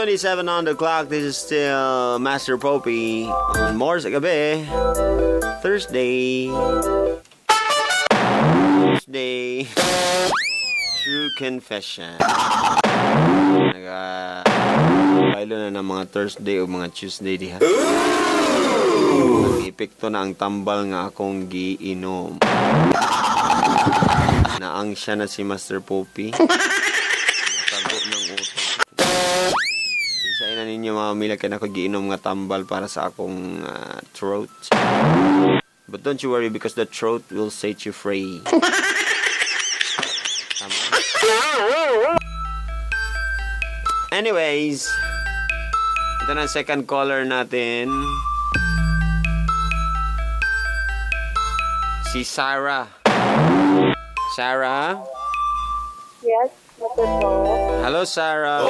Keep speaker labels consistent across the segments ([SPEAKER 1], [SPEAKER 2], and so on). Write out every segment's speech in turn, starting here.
[SPEAKER 1] 8:27 on the clock. This is still Master Popey on More sa Gabi. Thursday. Thursday. True confession. Naga Pailo na ng mga Thursday o mga Tuesday diha. Ang epekto na ang tambal nga akong giinom. Naang siya na si Master Popey. Natago ng utak. Siya na ninyo, mga mila, kaya ako giinom nga tambal para sa akong throat. But don't you worry because the throat will set you free. Tama. Anyways, ito na ang second caller natin. Si Sarah. Sarah?
[SPEAKER 2] Yes, Mr. Po.
[SPEAKER 1] Hello, Sarah.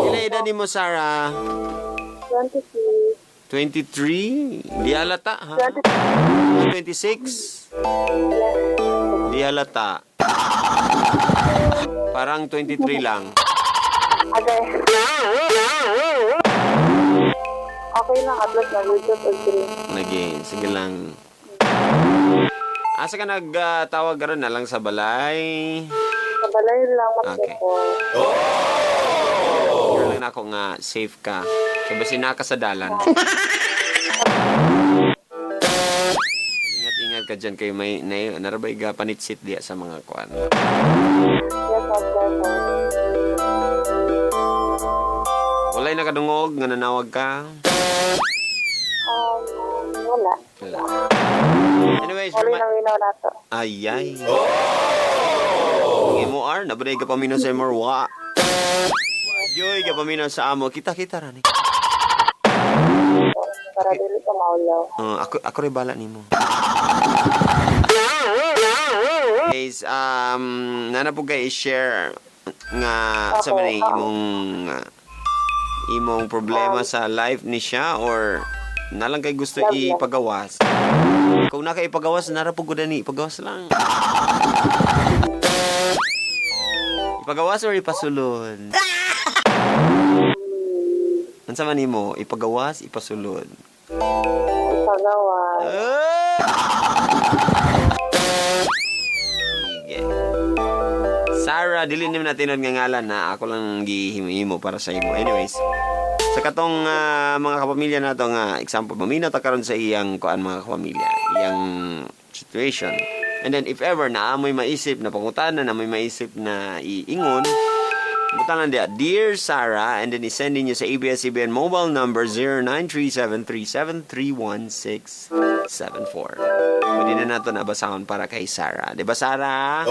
[SPEAKER 1] Ila edad ni mo, Sarah?
[SPEAKER 2] 23.
[SPEAKER 1] 23? Di halata, ha?
[SPEAKER 2] 23.
[SPEAKER 1] 26?
[SPEAKER 2] Yes.
[SPEAKER 1] Di halata. Parang 23 lang.
[SPEAKER 2] Okay. Okay lang, at least nag-reduce og 3.
[SPEAKER 1] Lagi, sige lang. Asa ka nagtawag karon na lang sa balay?
[SPEAKER 2] Sa balay lang, Master
[SPEAKER 1] Okay.
[SPEAKER 2] Po.
[SPEAKER 1] Sure lang na ako nga safe ka. Kaya basin na ka sa dalan. Ingat-ingat ka dyan kay may na, narabay ga panitsit diya sa mga kuan.
[SPEAKER 2] Yes, Master Po.
[SPEAKER 1] Walay nakadungog nga nanawag ka.
[SPEAKER 2] Wala.
[SPEAKER 1] Wala. Anyways,
[SPEAKER 2] Wala nang winaw na to.
[SPEAKER 1] Ay ay. Ang imo ar nabaday ka paminaw sa imo wa. Wa joy ka paminaw sa amo. Kita-kita ra ni.
[SPEAKER 2] Para dili ka maulaw.
[SPEAKER 1] Ako rin bala nimo. Guys, nana po kay i-share nga sa man imong imong problema sa life ni siya or nalang kay gusto
[SPEAKER 2] Love life.
[SPEAKER 1] ipagawas. Kung naka ipagawas, nara po gud ni ipagawas lang. Ipagawas or ipasulod? Unsa man nimo, ipagawas, ipasulod?
[SPEAKER 2] Ipagawa.
[SPEAKER 1] Ah! Sige. Sarah, dili naman natin nga ngalan na ako lang gihimo para sa imo. Anyways, sa katong mga kapamilya nato nga example, maminaw ta karon sa iyang kuan mga kapamilya, iyang situation. And then if ever na amoy maisip na pangutana, na amoy maisip na iingon, butan lang diya, "Dear Sarah," and then isend niyo sa ABS-CBN mobile number 0937-373-1674. Pwede na nato nabasahon para kay Sarah. Di ba, Sarah?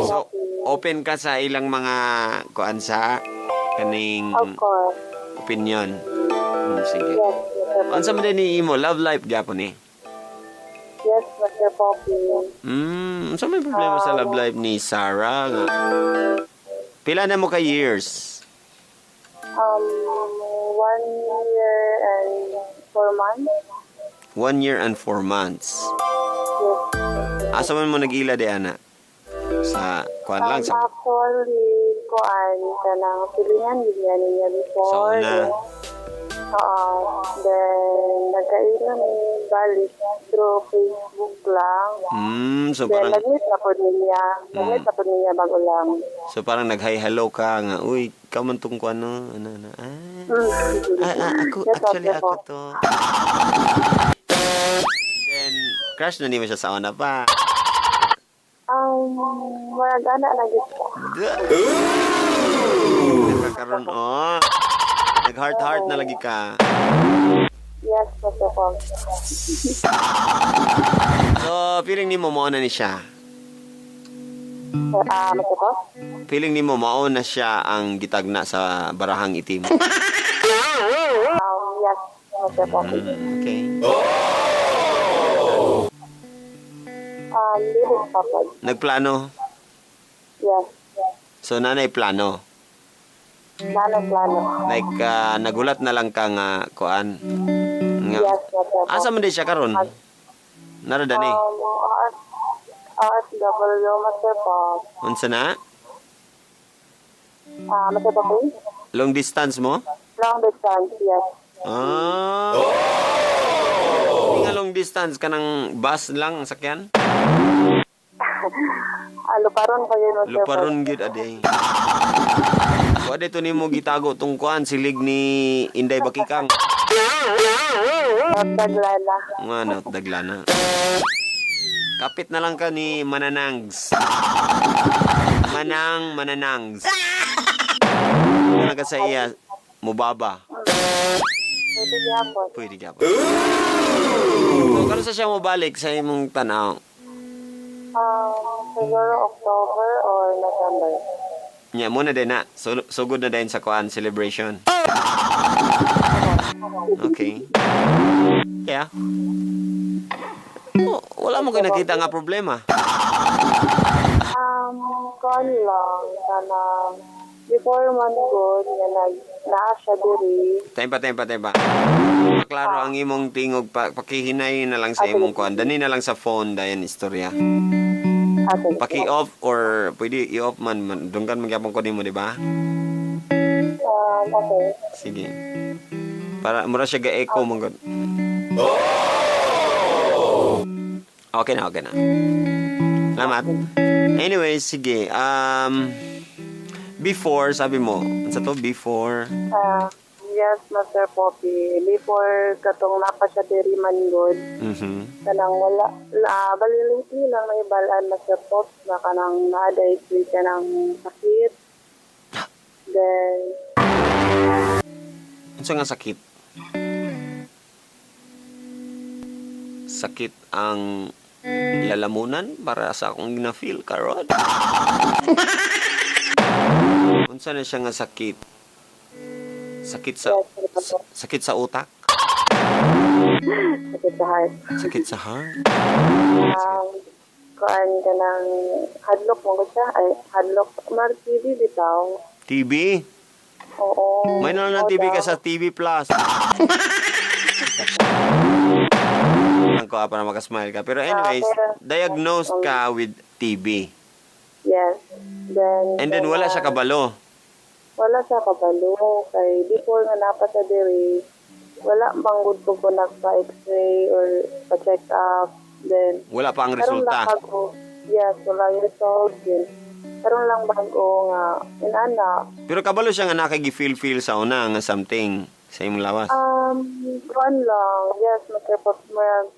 [SPEAKER 1] So, open ka sa ilang mga kuan sa kaning
[SPEAKER 2] Of course.
[SPEAKER 1] opinion. Sige.
[SPEAKER 2] Yes, Mr. Po.
[SPEAKER 1] Unsa man din ni imo love life gyapon ni?
[SPEAKER 2] Yes, Mr. Poppy.
[SPEAKER 1] Unsa may problema sa love life ni Sarah? Nga? Pila na mo ka years?
[SPEAKER 2] 1 year and 4 months.
[SPEAKER 1] 1 year and 4 months.
[SPEAKER 2] Yes.
[SPEAKER 1] Asa man mo nag-ila di ana? Sa kuan lang sa
[SPEAKER 2] Actually, kuan kanang silingan gid niya niya before.
[SPEAKER 1] Sa una.
[SPEAKER 2] Oo. Then nagkaila mi balik through Facebook lang.
[SPEAKER 1] So
[SPEAKER 2] Then
[SPEAKER 1] parang
[SPEAKER 2] nag-meet na po niya. Nag-meet na po niya bago lang.
[SPEAKER 1] So parang nag-hi hello ka nga, uy, ikaw man tong kuan no, ano ano. Ako
[SPEAKER 2] Yes,
[SPEAKER 1] actually
[SPEAKER 2] okay
[SPEAKER 1] ako
[SPEAKER 2] po.
[SPEAKER 1] to. And then crush na nimo siya sa una pa.
[SPEAKER 2] Murag ana na gid siya.
[SPEAKER 1] Nagkakaroon, oh. Nag-heart heart na lagi ka.
[SPEAKER 2] Yes, Mr. Pong.
[SPEAKER 1] So, feeling nimo mao na ni siya.
[SPEAKER 2] Mr. Pong?
[SPEAKER 1] Feeling nimo mao na siya ang gitagna sa barahang itim.
[SPEAKER 2] Yes, Mr. Pong.
[SPEAKER 1] Okay.
[SPEAKER 2] Dili pa po.
[SPEAKER 1] Nagplano.
[SPEAKER 2] Yes.
[SPEAKER 1] So, nanay plano.
[SPEAKER 2] Nanay plano.
[SPEAKER 1] Like, nagulat na lang ka nga, kuan. Nga,
[SPEAKER 2] Yes, Mr. Pong.
[SPEAKER 1] asa man din siya karon? Nara dani.
[SPEAKER 2] OFW, Mr. Pong.
[SPEAKER 1] Unsa na?
[SPEAKER 2] Ah, Master Popoy?
[SPEAKER 1] Long distance mo?
[SPEAKER 2] Long distance, yes.
[SPEAKER 1] Ah. Hindi nga long distance ka ng bus lang ang sakyan?
[SPEAKER 2] Ah, luparon ko yun, Master Popoy.
[SPEAKER 1] Luparon gyud ade. Wa dito nimo gitago tong kuan silig ni Inday Bakikang.
[SPEAKER 2] Taglala.
[SPEAKER 1] Nga no, daglana. Kapit na lang ka ni Mananangs. Manang Mananangs. Ano ka sa iya, mubaba.
[SPEAKER 2] Pwede gyapon.
[SPEAKER 1] Pwede ka pa. So, karon sa siya mobalik sa imong tanaw?
[SPEAKER 2] Siguro October or November.
[SPEAKER 1] Nya mo na din na. So, sugod na din sa kuan celebration. Okay. Yeah. Oh, wala mo kayo nakita nga problema.
[SPEAKER 2] Kuan lang, kanang before man good, nga nag naa siya diri.
[SPEAKER 1] Tempa, tempa, tempa. Klaro ang imong tingog pa, pakihinay na lang sa imong kuan. Dani na lang sa phone dayon istorya.
[SPEAKER 2] Ate.
[SPEAKER 1] Paki-off or pwede i-off man, man dunggan magyapon ko nimo, di ba?
[SPEAKER 2] Okay.
[SPEAKER 1] Sige. Para mura siya ga-echo man gud. Okay na, okay na. Salamat. Anyway, sige. Before, sabi mo, sa to before?
[SPEAKER 2] Ah, yes, Master Poppy. Before katong napa siya diri man good, kanang wala, na, bali lately lang naibalaan, Master Pops, na kanang naaday siya kanang sakit. Then,
[SPEAKER 1] Unsa nga sakit? Sakit ang lalamunan para sa akong gina-feel karon. Unsa na siya nga sakit? Sakit sa sakit sa utak?
[SPEAKER 2] Sakit sa heart.
[SPEAKER 1] Sakit sa heart?
[SPEAKER 2] Kuan ka ng hadlok mo ko siya. Ay, hadlok. Mar TV bitaw.
[SPEAKER 1] TV?
[SPEAKER 2] Oo.
[SPEAKER 1] May na lang
[SPEAKER 2] Oo
[SPEAKER 1] TV ka
[SPEAKER 2] daw.
[SPEAKER 1] sa TV Plus. Lang ko ah, para makasmile ka. Pero anyways,
[SPEAKER 2] pero-
[SPEAKER 1] diagnosed ka with TB.
[SPEAKER 2] Yes. Then,
[SPEAKER 1] And then wala siya kabalo.
[SPEAKER 2] Wala siya kabalo. Kay before nga napa sa diri, wala manggod ko ko nagpa-x-ray or pa-check up. Then,
[SPEAKER 1] Wala pa ang
[SPEAKER 2] karon lang
[SPEAKER 1] resulta.
[SPEAKER 2] bago, yes, wala yung result. Then, karon lang bago nga, inana,
[SPEAKER 1] Pero kabalo siya nga nakagi-feel-feel sa una nga something sa imong lawas.
[SPEAKER 2] Kuan lang, yes, magkapag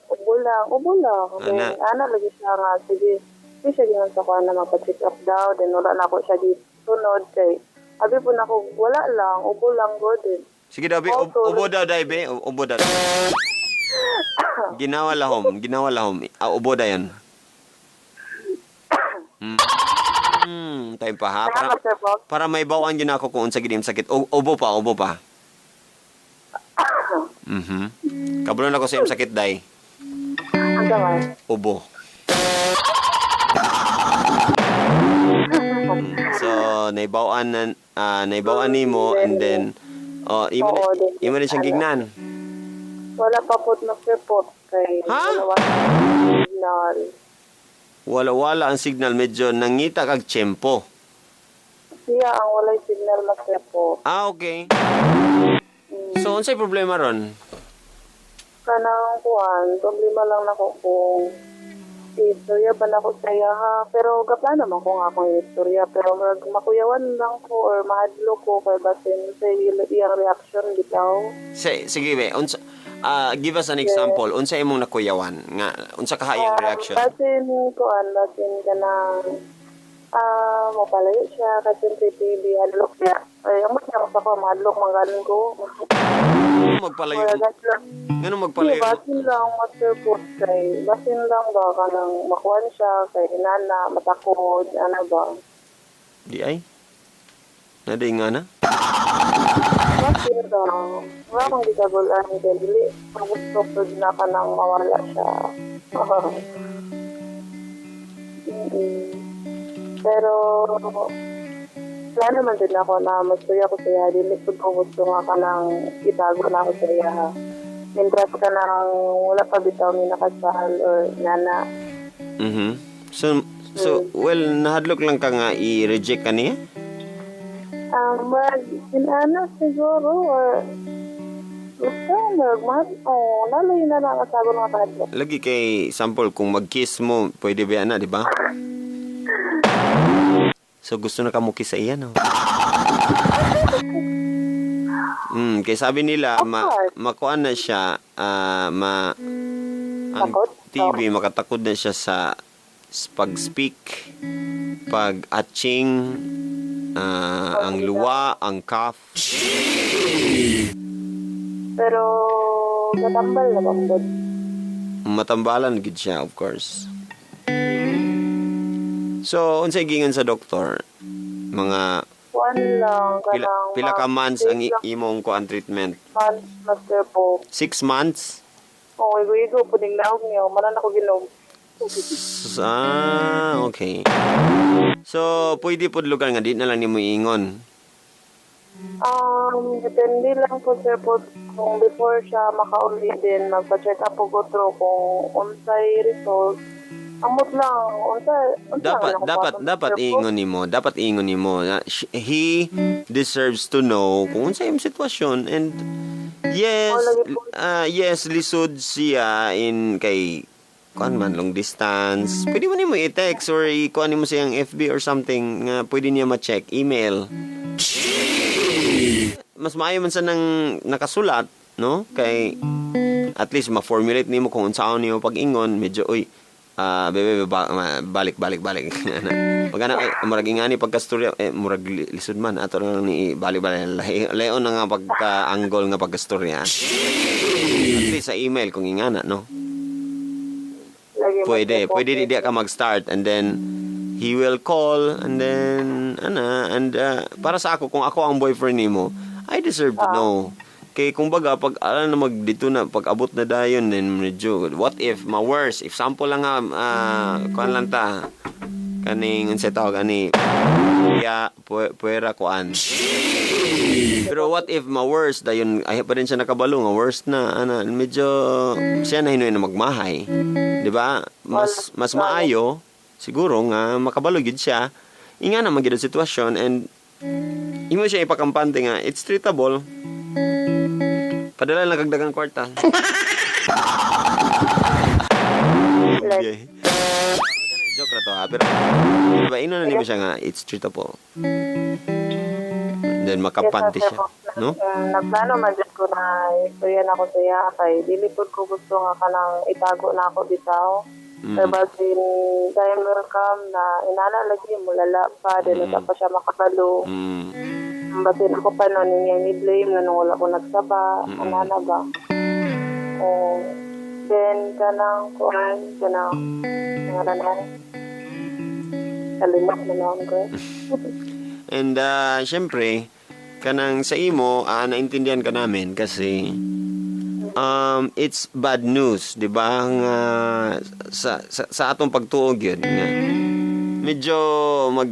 [SPEAKER 2] ubo lang, ubo lang. Then,
[SPEAKER 1] Ana.
[SPEAKER 2] ana lagi siya nga, sige, di siya gingon sa kuan na magpa-check up daw, then wala na ako siya di sunod kay, abi po na ako, wala lang, ubo lang good din.
[SPEAKER 1] Sige daw, be, ubo daw, day, be. Ubo daw. Ginawa lahom, ginawa lahom. Ah, ubo dayon. Time pa ha. Para,
[SPEAKER 2] Salamat, Sir Bob.
[SPEAKER 1] para may bawaan yun ako kung unsa gid imong sakit. Ubo pa, ubo pa. Kabalo na ko sa imong sakit, day.
[SPEAKER 2] Ang gamay.
[SPEAKER 1] Ubo. So, naibawaan na naibawaan nimo and then oh, imo na,
[SPEAKER 2] Oo, then,
[SPEAKER 1] imo na siyang
[SPEAKER 2] ano.
[SPEAKER 1] gignan.
[SPEAKER 2] Wala pa po na Sir Bob kay
[SPEAKER 1] Ha?
[SPEAKER 2] wala signal.
[SPEAKER 1] Wala-wala ang signal, medyo nangita kag tiyempo.
[SPEAKER 2] Siya ang walay signal na Sir Bob.
[SPEAKER 1] Ah, okay. So, unsay problema ron?
[SPEAKER 2] Kanang kuan, problema lang nako kung istorya ba nako sa iya ha. Pero gaplano man ko nga akong istorya. Pero murag makuyawan lang ko or mahadlo ko kay basin sa iyang reaction bitaw.
[SPEAKER 1] Sige, be, unsa give us an example. Unsa imong nakuyawan nga unsa kahayang reaction?
[SPEAKER 2] Basin kuan, basin kanang mapalayo siya kasi siyempre TV, hadlok siya. Ay, ang mas ako sa ko, mahadlok man ko.
[SPEAKER 1] Ngano magpalayo?
[SPEAKER 2] Murag hadlok.
[SPEAKER 1] Ngano
[SPEAKER 2] Hindi,
[SPEAKER 1] magpalayo?
[SPEAKER 2] basin lang, Master Boss, kay, basin lang ba, kanang makuan siya, kay nana, matakod, ano ba.
[SPEAKER 1] Di ay. Nadi nga na.
[SPEAKER 2] Basin lang. Wala akong gikagulan, kay dili, ang gusto ko na kanang mawala siya. Pero, plano man din ako na magsuya ko sa iya. Dili ko gusto nga kanang itago na ako sa iya. Mientras ka nang wala pa bitaw mi nakasal or nana.
[SPEAKER 1] So, well, nahadlok lang ka nga i-reject ka niya?
[SPEAKER 2] Murag inana siguro or basta murag mahal, oh, naloy na na ang asago nga kahadlok.
[SPEAKER 1] Lagi kay sample kung mag-kiss mo, pwede ba na, di ba? So gusto na ka mo kiss sa iya, no? Kay sabi nila makuan na siya, ma ang
[SPEAKER 2] Takot?
[SPEAKER 1] TV makatakod na siya sa pag-speak, pag-atching, ang luwa, ang cough.
[SPEAKER 2] Pero natambal na bang good?
[SPEAKER 1] Matambalan gid siya, of course. So, unsay gingan sa doktor? Mga
[SPEAKER 2] Kuan lang,
[SPEAKER 1] pila,
[SPEAKER 2] kanang
[SPEAKER 1] pila ka
[SPEAKER 2] mga
[SPEAKER 1] months ang
[SPEAKER 2] six lang
[SPEAKER 1] imong kuan treatment?
[SPEAKER 2] months, Master po.
[SPEAKER 1] 6 months?
[SPEAKER 2] Oh, igo-igo po ning naog niyo, manan ako ginom.
[SPEAKER 1] Ah, okay. So, pwede pod lugar nga di na lang nimo iingon.
[SPEAKER 2] Depende lang po, sir po, kung before siya makauli din, magpa-check up po ko through kung unsay result. Amot lang, unsa, unsa
[SPEAKER 1] Dapat
[SPEAKER 2] lang ako
[SPEAKER 1] dapat
[SPEAKER 2] patong,
[SPEAKER 1] dapat
[SPEAKER 2] sir po.
[SPEAKER 1] iingon nimo, dapat iingon nimo na he deserves to know kung unsa imong sitwasyon and yes,
[SPEAKER 2] Oh, lagi po.
[SPEAKER 1] Yes, lisod siya in kay kuan man long distance. Pwede mo nimo i-text or i-kuan nimo siyang FB or something nga pwede niya ma-check, email. Mas maayo man sa nang nakasulat, no? Kay at least ma-formulate nimo kung unsaon nimo pag-ingon, medyo uy, bebe, balik balik balik. Pag ana ay murag ingani pagkastorya eh murag lisod man ato na lang ni balik balik layon na nga pagka angle nga pagkastorya. At least sa email kung ingana, no?
[SPEAKER 2] Lagi,
[SPEAKER 1] Pwede,
[SPEAKER 2] Master po.
[SPEAKER 1] pwede di ka mag-start and then he will call and then ana and para sa ako, kung ako ang boyfriend nimo, I deserve to know. Kay kumbaga pag ala na mag dito na pag abot na dayon, then medyo what if ma worse, if sample lang nga, kuan lang ta kaning unsay tawag ani ya puwera kuan, pero what if ma worse dayon ay pa rin siya nakabalo nga worse na ana, medyo siya na hinuy na magmahay, di ba? Mas mas maayo siguro nga makabalo gyud siya inga na magyud ang sitwasyon and imo siya ipakampante nga it's treatable, padala lang kag dagang kwarta.
[SPEAKER 2] Like,
[SPEAKER 1] Okay. Joke ra to ha, pero diba ino na nimo siya nga it's treatable, then makampante
[SPEAKER 2] Yes, sir,
[SPEAKER 1] siya,
[SPEAKER 2] po.
[SPEAKER 1] no?
[SPEAKER 2] Nagplano man jud ko na istorya na ko siya kay dili pud ko gusto nga kanang itago na ako bitaw. Kay basin time will come na inana lagi mulala pa then mm. pa siya makabalo. Basin ako pa noon niya ni blame na nung wala ko nagsaba, anana ba. Oh, then kanang kuan kanang ngalan na kalimot na noon ko.
[SPEAKER 1] And syempre, kanang sa imo, naintindihan ka namin kasi it's bad news, di ba? Nga sa atong pagtuo gyud nga medyo mag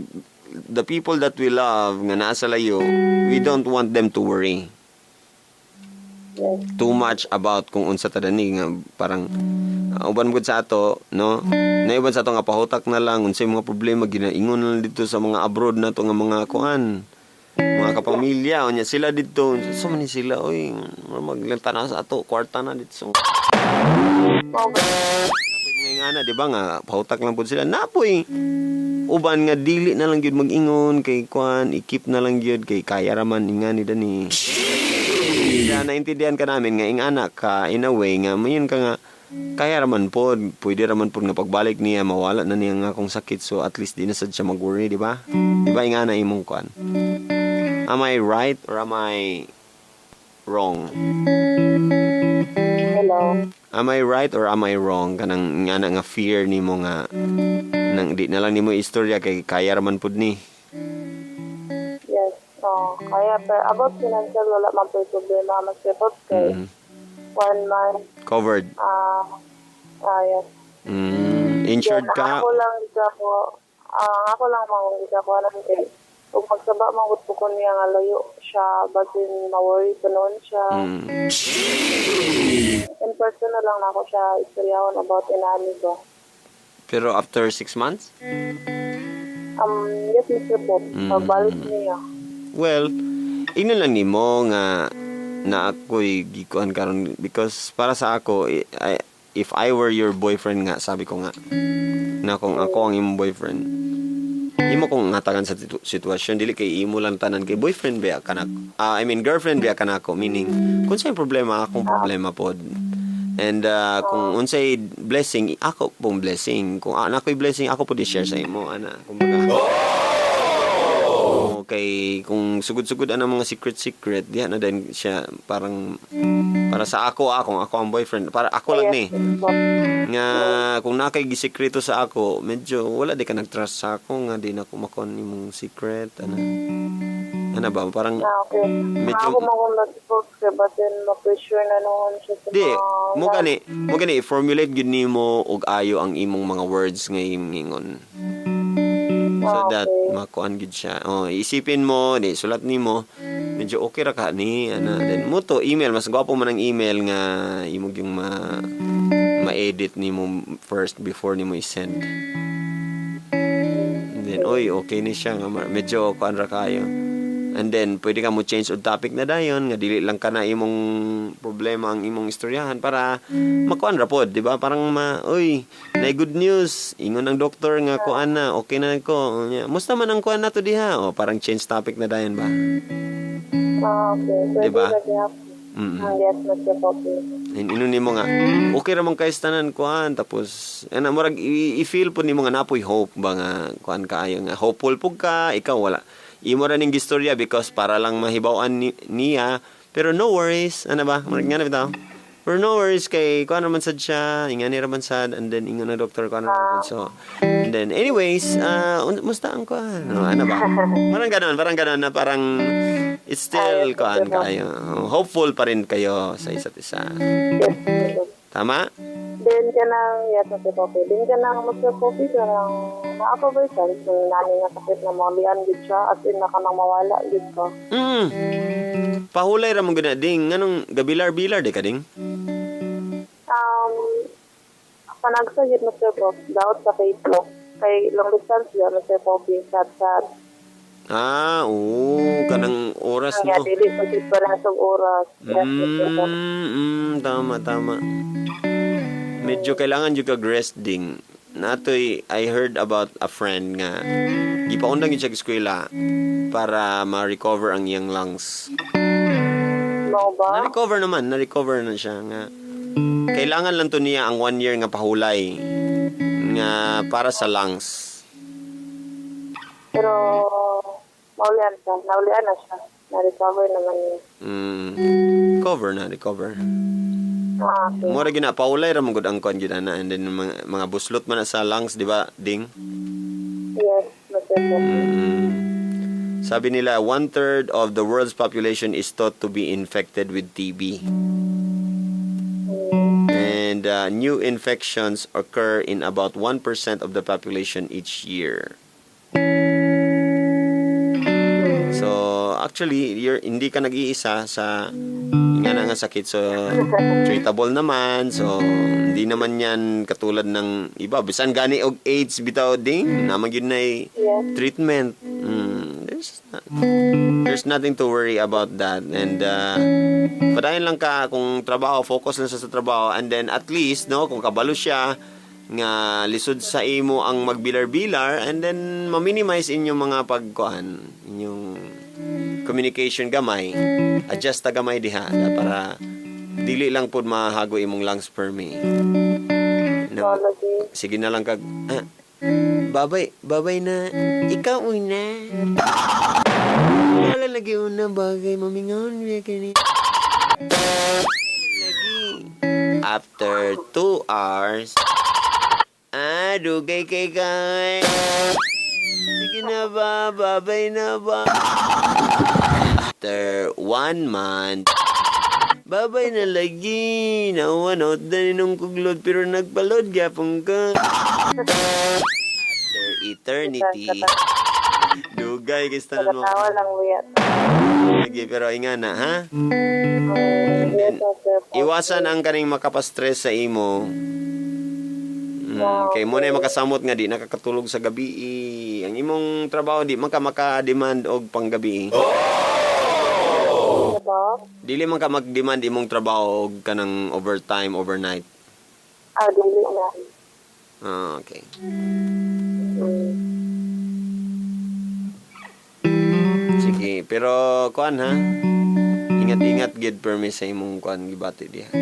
[SPEAKER 1] the people that we love nga naa sa layo, we don't want them to worry too much about kung unsa ta dani nga parang uban gud sa ato, no, na uban sa ato nga pahutak na lang unsay mga problema ginaingon na lang dito sa mga abroad na to nga mga kuan, mga kapamilya. Unya sila dito so man ni sila, oy, magtanaw sa ato kwarta na dito, so
[SPEAKER 2] Mao ba?
[SPEAKER 1] napoy mga ingana, di ba, nga pahutak lang pud sila. Napoy uban nga dili na lang gyud mag-ingon kay kuan, i-keep na lang gyud kay kaya ra man ingani dani. Kaya naintindihan ka namin nga ingana ka in a way nga mayon ka nga kaya raman pod, pwede raman pod nga pagbalik niya mawala na niya nga akong sakit, so at least di na sad siya mag-worry, di ba? Di ba ingana imong kuan? Am I right or am I wrong?
[SPEAKER 2] Hello.
[SPEAKER 1] Am I right or am I wrong kanang nga na nga fear nimo nga nang di na lang nimo istorya kay kaya raman pud ni?
[SPEAKER 2] Yes. Oh, kaya pero about financial wala man po problema mas report kay one month
[SPEAKER 1] Covered.
[SPEAKER 2] Ah, yes.
[SPEAKER 1] Insured
[SPEAKER 2] Then,
[SPEAKER 1] ka?
[SPEAKER 2] Ako lang di ako ako lang man di ako alam kay ug magsaba man gud ko niya nga layo siya, basin ma-worry pa noon siya. In person na lang nako siya istoryahon about inani ko.
[SPEAKER 1] Pero after 6 months?
[SPEAKER 2] Yes, Mr. Pope. Pagbalik niya.
[SPEAKER 1] Well, Ingnon lang nimo nga na ako'y gikuan karon because para sa ako, if I were your boyfriend nga, sabi ko nga na kung ako ang imong boyfriend, imo kong hatagan sa sitwasyon, dili kay imo lang tanan kay boyfriend ba kanak, I mean girlfriend ba kanako, meaning kung sa'y problema, akong problema pod, and kung unsay blessing, ako pong blessing, kung ako'y blessing, ako po di-share sa imo ana, kumbaga. Oh, kay kung sugod-sugod ang mga secret-secret diha na din siya, parang para sa ako, akong ako ang boyfriend, para ako lang ni nga kung naa kay gisekreto sa ako, medyo wala di ka nag-trust sa ako nga di na ko makon imong secret ana, ana ba, parang
[SPEAKER 2] Ah, okay.
[SPEAKER 1] medyo
[SPEAKER 2] Ako mo mag-post kay basin ma-pressure na noon siya sa
[SPEAKER 1] Di
[SPEAKER 2] mga
[SPEAKER 1] mo gani formulate gyud nimo og ayo ang imong mga words nga imong ingon so that makuan gyud siya. Oh, isipin mo di sulat nimo, medyo okay ra ka ni ana, then mo to email, mas gwapo man ang email nga imo yung ma-edit nimo first before nimo i-send. And then, oy, okay ni siya nga medyo kuan ra kayo. And then pwede ka mo change og topic na dayon nga dili lang kana imong problema ang imong istoryahan para makuan ra pod, di ba? Parang ma, oy, na good news, ingon ang doktor nga kuan na, okay na ko. Nya, musta man ang kuan na to diha? O parang change topic na dayon ba?
[SPEAKER 2] Ah, okay. Pwede
[SPEAKER 1] Di ba?
[SPEAKER 2] na gyapon. Ah, yes, Mr. Poppy.
[SPEAKER 1] Inon nimo nga okay ra man kay tanan kuan, tapos ana murag i-feel po nimo nga napoy hope ba nga kuan kaayo, nga hopeful pug ka, ikaw wala imo ra ning gistorya because para lang mahibaw-an niya, pero no worries ana ba, murag nga na bitaw, pero no worries kay kuan ra man sad siya, ingani ra man sad, and then ingon ang doktor kuan ra man sad. So and then anyways, musta ang kuan, no, ano ba, parang ganon na parang it's still
[SPEAKER 2] Ay,
[SPEAKER 1] kuan
[SPEAKER 2] diba?
[SPEAKER 1] Kayo hopeful pa rin kayo sa isa't isa.
[SPEAKER 2] Yes, Mr.
[SPEAKER 1] Tama.
[SPEAKER 2] Then kanang, yes, Mr. Poppy. Then kanang, Mr. Poppy, kanang naa pa ba chance ng nani nga sakit na maulian gid siya, as in na kanang mawala gid ko?
[SPEAKER 1] Pahulay ra mo gud na, ding. Nganong gabilar-bilar di ka, ding?
[SPEAKER 2] Panagsa gid, Mr. Poppy, daot sa Facebook. Kay long distance siya, Mr. Poppy, chat-chat.
[SPEAKER 1] Ah, oo, kanang oras
[SPEAKER 2] Kaya
[SPEAKER 1] no.
[SPEAKER 2] dili pa gid parehas og oras. Yes, Mr. Poppy.
[SPEAKER 1] Tama, tama. Medyo kailangan jud kag rest, ding. Natoy I heard about a friend nga gipaundang gyud siya sa eskwela para ma-recover ang iyang lungs.
[SPEAKER 2] Mao ba?
[SPEAKER 1] Na-recover naman, na-recover na siya nga. Kailangan lang to niya ang one year nga pahulay nga para sa lungs.
[SPEAKER 2] Pero maulian siya. Naulian na siya. Na-recover naman niya.
[SPEAKER 1] Cover na, recover.
[SPEAKER 2] Ah, okay.
[SPEAKER 1] Mura gina pahulay ra man gud ang kuan gid ana, and then mga buslot man na sa lungs, di ba, ding?
[SPEAKER 2] Yes, Mr. Poppy.
[SPEAKER 1] Sabi nila, one-third of the world's population is thought to be infected with TB. And new infections occur in about 1% of the population each year. So, actually, you're, hindi ka nag-iisa sa nga na nga sakit. So, treatable naman. So, hindi naman yan katulad ng iba. Bisan gani og AIDS bitaw, ding, naman yun na treatment. There's nothing to worry about that. And padayon lang ka kung trabaho, focus lang sa trabaho. And then at least, no, kung kabalo siya, nga lisod sa imo ang magbilar-bilar, and then ma-minimize inyong mga pagkuan, inyong communication gamay, adjust ta gamay diha na para dili lang pud mahago imong lungs permi no,
[SPEAKER 2] Lagi.
[SPEAKER 1] Sige na lang kag ah, babay babay na, ikaw una, wala lagi una bagay mamingon biya kini lagi after 2 hours, ah, dugay kay kay, sige na ba, babay na ba, after one month, babay na lagi, nawanot na ninong kuglod pero nagpalod gyapon ka, after eternity, dugay kay tanan mo.
[SPEAKER 2] Katawa lang wiya.
[SPEAKER 1] Lagi, pero inga na ha.
[SPEAKER 2] Yes, Mr. Poppy.
[SPEAKER 1] Iwasan ang kaning makapastress sa imo. Kay mo na makasamot nga di nakakatulog sa gabi. Ang imong trabaho di man ka maka-demand og panggabi.
[SPEAKER 2] Pop?
[SPEAKER 1] Dili man ka mag-demand imong trabaho og kanang overtime, overnight.
[SPEAKER 2] Ah, dili na.
[SPEAKER 1] Ah, okay. Sige, pero kuan ha. Ingat-ingat gid permi sa imong kuan gibati diha.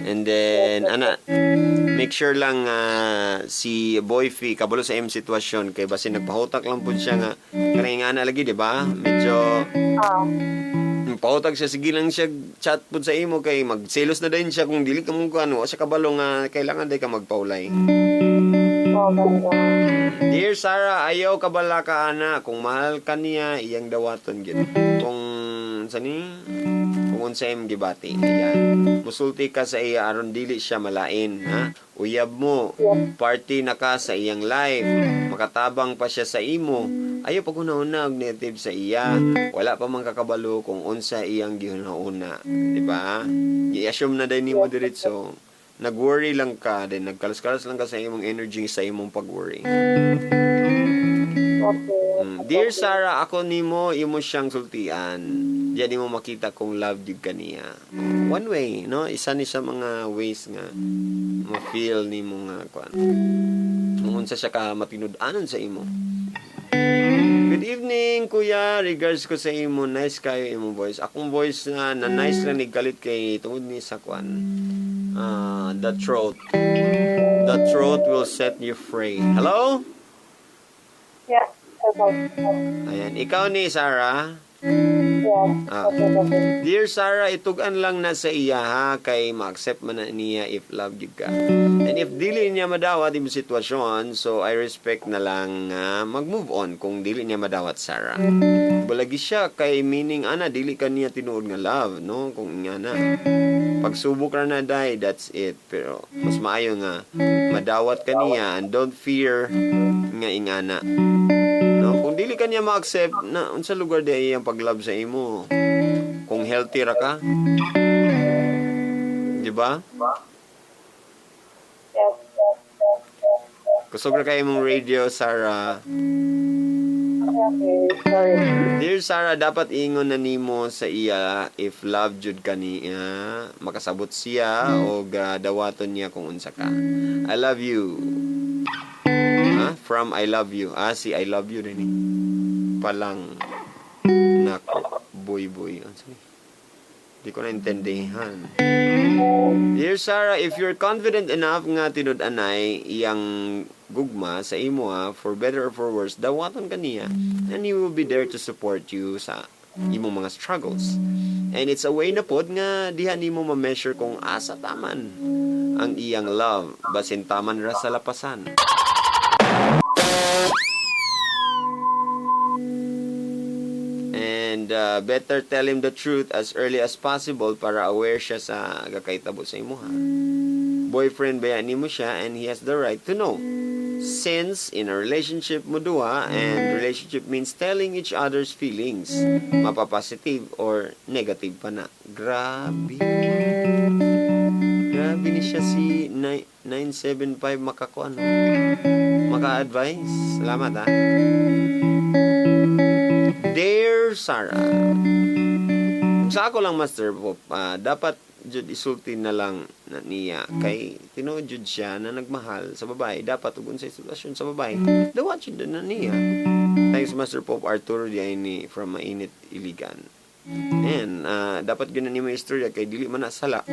[SPEAKER 1] And then ana, make sure lang si Boyfie kabalo sa imong sitwasyon kay basin nagpahutak lang pud siya nga kanang ana lagi, di ba? Medyo pahutag siya, sige lang siya chat pud sa imo kay magselos na din siya kung dili ka mo kuan, wa siya kabalo nga kailangan day ka magpaulay.
[SPEAKER 2] Oh, ganda.
[SPEAKER 1] Dear Sarah, ayaw kabala ka ana, kung mahal ka niya iyang dawaton gyud. Kung sa ni kung unsa imong gibati, ayan. Musulti ka sa iya aron dili siya malain, ha? Uyab mo, party na ka sa iyang life, makatabang pa siya sa imo. Ayaw pag-una-una og negative sa iya. Wala pa man kakabalo kung unsa iyang gihuna-una, di ba? I-assume na din nimo diretso. Nag-worry lang ka, then nagkalas-kalas lang ka sa imong energy sa imong pag-worry.
[SPEAKER 2] Okay.
[SPEAKER 1] Dear Sarah, ako nimo imo siyang sultian. Diyan nimo makita kung love jud ka niya. One way, no? Isa ni sa mga ways nga ma-feel nimo nga kuan. Kung unsa siya ka matinud-anon sa imo. Good evening, kuya. Regards ko sa imo. Nice kayo imong voice. Akong voice na nice lang nigkalit kay tungod ni sa kuan. The truth. The truth will set you free. Hello?
[SPEAKER 2] Yeah. Okay.
[SPEAKER 1] Ayan. Ikaw ni Sarah?
[SPEAKER 2] Yeah.
[SPEAKER 1] Ah.
[SPEAKER 2] Okay.
[SPEAKER 1] Dear Sarah, itugan lang na sa iya ha, kay ma-accept man na niya if love you ka. And if dili niya madawat yung sitwasyon, so I respect na lang mag-move on kung dili niya madawat, Sarah. Balagi siya kay meaning ana dili ka niya tinuod nga love, no? Kung nga na. Pagsubok ra na day, that's it. Pero mas maayo nga madawat ka niya and don't fear nga ingana. No, kung dili ka niya ma-accept na unsa lugar di ay iyang pag-love sa imo. Kung healthy ra ka. Di ba?
[SPEAKER 2] Yes.
[SPEAKER 1] Kusog ra kay imong radio, Sarah.
[SPEAKER 2] Okay. Sorry.
[SPEAKER 1] Dear Sarah, dapat ingon na nimo sa iya if love jud ka niya, makasabot siya o dawaton niya kung unsa ka. I love you. Ha? From I love you. Ah, si I love you din eh. Palang nako, boy boy. Unsa ni? Di ko naintindihan. Dear Sarah, if you're confident enough nga tinud-anay iyang gugma sa imo ha, for better or for worse, dawaton ka niya and he will be there to support you sa imong mga struggles. And it's a way na pod nga diha nimo ma-measure kung asa taman ang iyang love, basin taman ra sa lapasan. And better tell him the truth as early as possible para aware siya sa gakaitabo sa imuha. Boyfriend ba yan nimo siya and he has the right to know. Since in a relationship mo duha, and relationship means telling each other's feelings, mapapositive or negative pa na. Grabe. Grabe ni siya si 975 makakuan. Maka-advise. Salamat ha. Dear Sarah, sa ako lang, Master Pop, dapat jud isulti na lang na niya kay tinuod jud siya na nagmahal sa babae, dapat ug unsay sitwasyon sa babae dawat jud na niya. Thanks, Master Pop. Arturo di ay ni from Mainit Iligan. And dapat gyud na nimo istorya kay dili man na sala,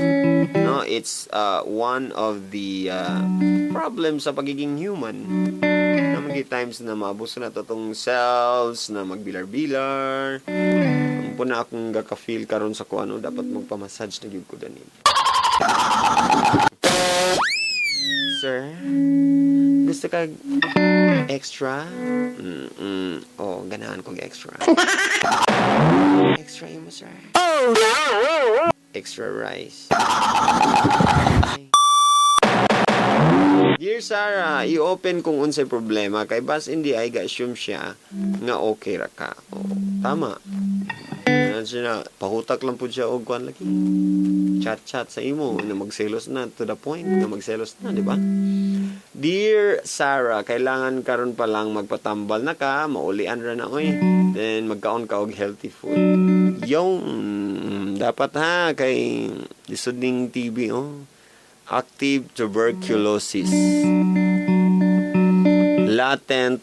[SPEAKER 1] no? It's one of the problems sa pagiging human na mga times na maabuso na to tong selves na magbilar-bilar. Ampo na akong gaka-feel karon sa kuano, dapat magpa-massage na gyud ko dani. Sir, gusto ka extra? Oh, ganahan kog extra. Extra imo, sir. Extra rice. Dear Sarah, i-open kung unsay problema kay bas hindi ay ga-assume siya nga okay ra ka. Oh, tama. Yan siya na, pahutak lang po siya og kuan lagi. Chat-chat sa imo na magselos na to the point na magselos na, di ba? Dear Sarah, kailangan karon pa lang magpatambal na ka, maulian ra na oy. Then magkaon ka og healthy food. Yung Dapat ha, kay lisod ning TB, oh. Active tuberculosis. Latent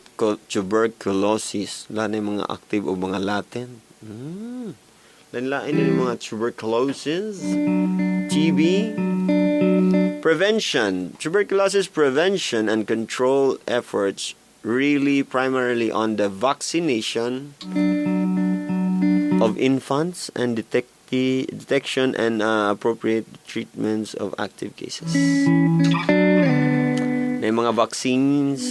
[SPEAKER 1] tuberculosis. Wala na yung mga active o mga latent. Lain-lain na yung mga tuberculosis. TB. Prevention. Tuberculosis prevention and control efforts really primarily on the vaccination of infants and detection and appropriate treatments of active cases. May mga vaccines,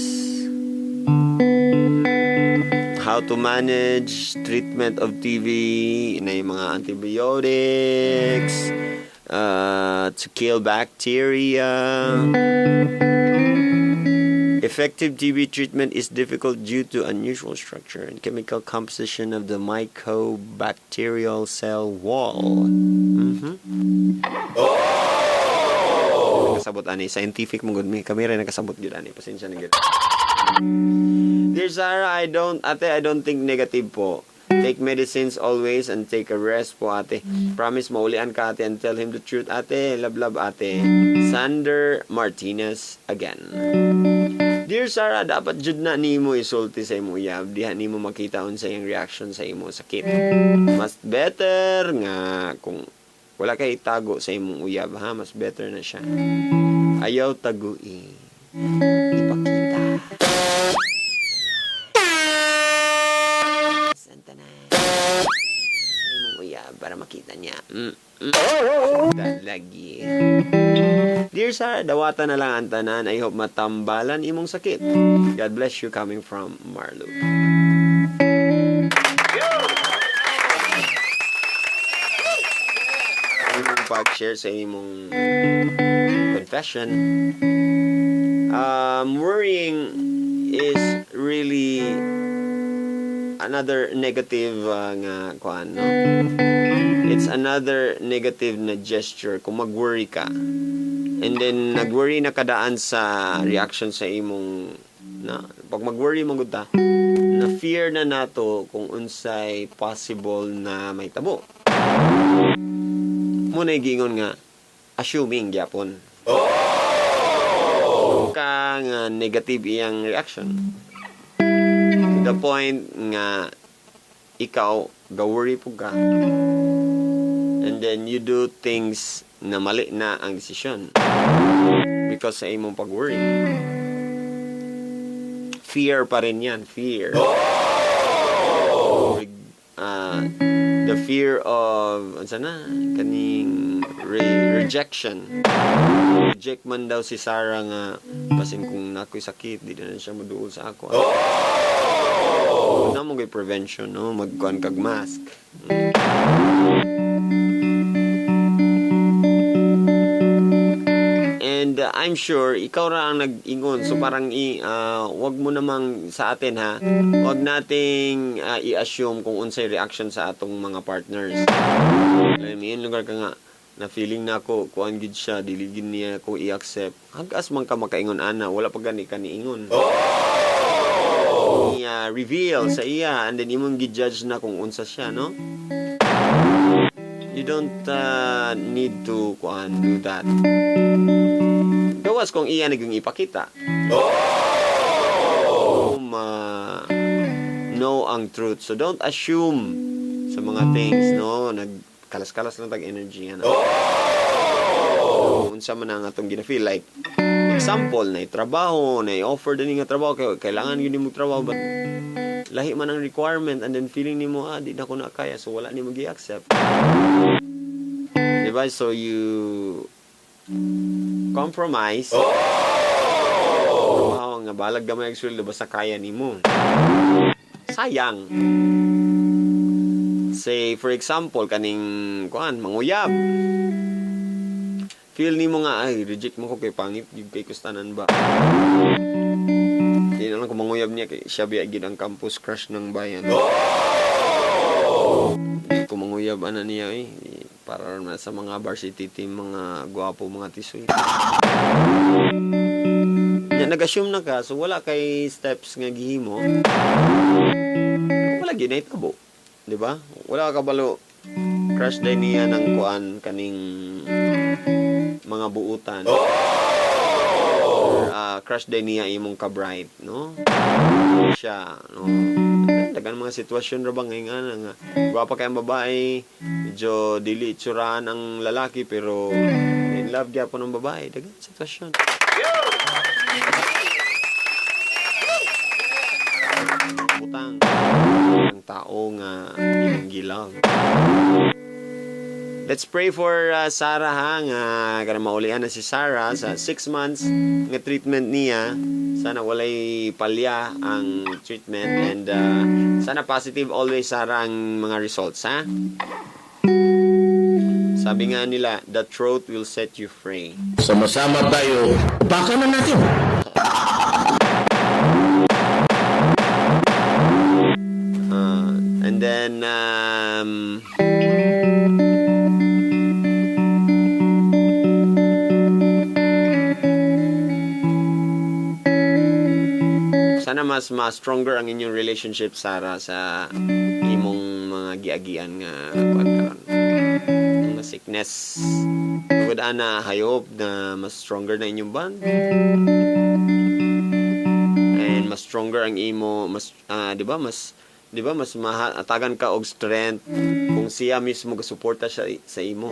[SPEAKER 1] how to manage treatment of TB, na yung mga antibiotics, to kill bacteria. Effective TB treatment is difficult due to unusual structure and chemical composition of the mycobacterial cell wall. Oh! Nakasabot ani, scientific mo gud mi. Kami rin nakasabot gyud ani. Pasensya na gyud. Dear Sarah, I don't, ate, I don't think negative po. Take medicines always and take a rest po, ate. Promise maulian ka, ate, and tell him the truth, ate. Love, love, ate. Sander Martinez again. Dear Sarah, dapat jud na nimo isulti sa imo uyab. Diha nimo makita unsa iyang reaction sa imo sakit. Mas better nga kung wala kay itago sa imong uyab, ha, mas better na siya. Ayaw tagui. Ipakita. Santa na. Sa imong uyab para makita niya. Lagi. Dear Sarah, dawata na lang ang tanan. I hope matambalan imong sakit. God bless you, coming from Marlo. Imong pag-share sa imong confession. Worrying is really another negative nga kuan, no? It's another negative na gesture kung mag-worry ka. And then nag-worry na kadaan sa reaction sa imong na pag mag-worry man gud ta, na fear na nato kung unsay possible na may tabo. Muna giingon nga assuming gyapon. Oh! Ka nga negative iyang reaction. To the point nga ikaw ga-worry pug ka. And then you do things na mali na ang desisyon because sa imong pag-worry. Fear pa rin yan, fear. Oh! The fear of unsa na kaning rejection. Reject man daw si Sarah nga basin kung nakoy sakit di na siya moduol sa ako. Oh! Na mo gay prevention, no, magkuan kag mask. And I'm sure ikaw ra ang nag-ingon, so parang wag mo namang sa atin, ha, wag nating i-assume kung unsay reaction sa atong mga partners. Alam mo yun, lugar ka nga na feeling na ako kuan gid siya, dili gid niya ako i-accept. Hagas man ka makaingon ana, wala pa gani ka niingon. Oh! I-reveal sa iya and then imong gi-judge na kung unsa siya, no? You don't need to kuan do that. Gawas kung iya naging ipakita. Oh! Know ang truth. So don't assume sa mga things, no? Nagkalas-kalas lang tag energy, ano. Oh! Unsa man ang atong gina-feel, like example na trabaho, na offer din nga trabaho kay kailangan gyud nimo trabaho, but lahi man ang requirement and then feeling nimo di na ko na kaya, so wala nimo gi-accept. Diba? So you compromise. Oh! Wow, nga balag gamay ang sweldo basta kaya nimo. Sayang. Say for example kaning kuan manguyab. Feel nimo nga ay reject mo ko kay pangit gyud kay kustanan ba. Di na lang ko manguyab niya kay siya biya gyud ang campus crush ng bayan. Oh! Di ko manguyab ana niya eh. Para na sa mga varsity team, mga gwapo, mga tisoy. Nya nag-assume na ka, so wala kay steps nga gihimo. Wala gyud nahitabo, di ba? Wala ka kabalo Crush day niya ng kuan, kaning mga buutan. Crush day niya imong ka-bright, no? Siya, no? Dagan mga sitwasyon ra ba ngayon nga nga gwapa kay ang babae, medyo dili itsurahan ang lalaki, pero in love gyapon ang babae. Dagan sitwasyon. Butang ang tao nga imong gi-love. Let's pray for Sarah ha, nga kanang maulian na si Sarah sa 6 months nga treatment niya. Sana walay palya ang treatment and sana positive always, Sarah, ang mga results ha. Sabi nga nila, "The truth will set you free."
[SPEAKER 3] Sama-sama tayo. Upakan na natin.
[SPEAKER 1] And then sana mas stronger ang inyong relationship, Sarah, sa imong mga giagian nga kuan karon, mga sickness. Tungod ana, I hope na mas stronger na inyong bond and mas stronger ang imo mas di ba mas mahatagan ka og strength kung siya mismo gasuporta siya sa imo.